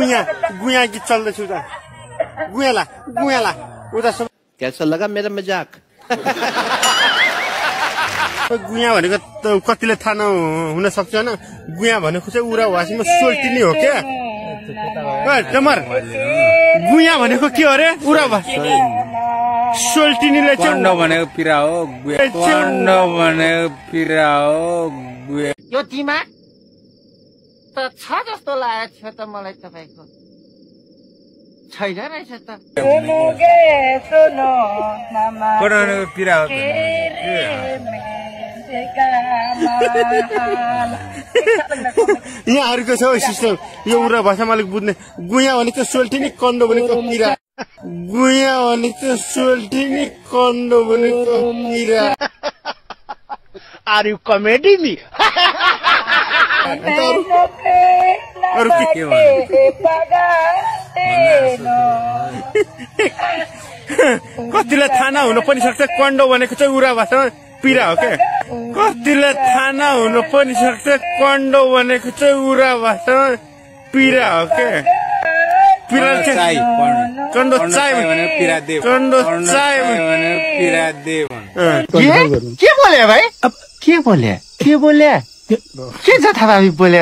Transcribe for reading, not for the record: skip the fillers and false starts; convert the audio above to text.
गुया गीत चल्दैछु त गुयाला उता सब कैसा लगा मेरा मजाक गुया भनेको कतिले थाहा नहुन सक्छ हैन गुया भनेको चाहिँ उरा भाषामा सोल्टिनी हो क्या टमर गुया भनेको के हो अरे उरा भाषा सोल्टिनीले चाहिँ कण्ड भनेको पिरा हो कण्ड भनेको पिरा हो यो दिमाग त छ जस्तो लागेको थियो त मलाई तपाईको छैन रहेछ त कण्ड भनेको पिरा हो यहाँहरुको छ सिस्टम यो उरा भाषामा अलिक बुझ्ने गुया भनेको सोल्टिनी कण्ड भनेको पिरा गुया भनेको सोल्टिनी कण्ड भनेको पिरा आर यू कॉमेडी मी कतिलाई थाहा नहुन पनि सक्छ कण्ड भनेको चाहिँ उरा भाषामा पिरा हो क्या कतिलाई थाहा नहुन पनि सक्छ कण्ड भनेको चाहिँ उरा भाषामा पिरा हो क्या पिरा चाहिँ कण्ड चाय भनेको पिरा दे कण्ड चाय भनेको पिरा दे के बोले भाइ अब के बोले के छ थाहा बोले